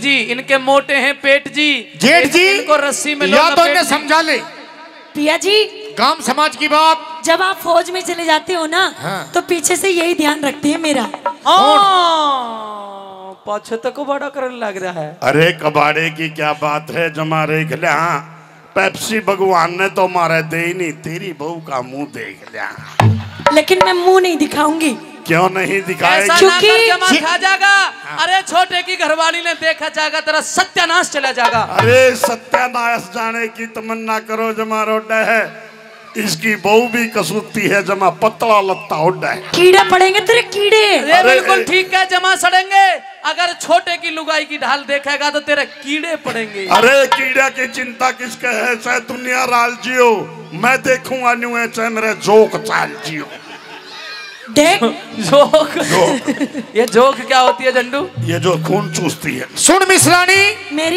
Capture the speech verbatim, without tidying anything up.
जी, इनके मोटे हैं पेट जी। जेठ जी, इनको रस्सी में लो या तो लपेट इन्हें जी। समझा ले। पिया जी, गांव समाज की बात। जब आप फौज में चले जाते हो ना, हाँ। तो पीछे से यही ध्यान रखते हैं मेरा। हाँ, पाछे तक कबाड़ा करने लग रहा है। अरे, कबाड़े की क्या बात है, जमा देख लिया। पेप्सी भगवान ने तो मारे दे ही नहीं, तेरी बहू का मुंह देख लिया। लेकिन मैं मुंह नहीं दिखाऊंगी। क्यों नहीं दिखाएगी? ऐसा ना क्योंकि कर, जमा खा जाएगा। अरे, छोटे की घरवाली ने देखा जाएगा, तेरा सत्यानाश चला जाएगा। अरे, सत्यानाश जाने की तमन्ना करो, जमा रोड है। इसकी बहू भी कसूती है, जमा पतला लत्ता ओढ़ा है। कीड़े पड़ेंगे तेरे, कीड़े। ये अरे, बिल्कुल ए- ठीक है, जमा सड़ेंगे। अगर छोटे की लुगाई की ढाल देखेगा तो तेरे कीड़े पड़ेंगे। अरे, कीड़ा की चिंता किसके है, चाहे दुनिया राल जियो, मैं देखूंगा न्यू है, चाहे मेरे जोक चाल जियो। देख, जोक। ये जोक क्या होती है झंडू? ये जो खून चूसती है। सुन मिश्रानी, मेरी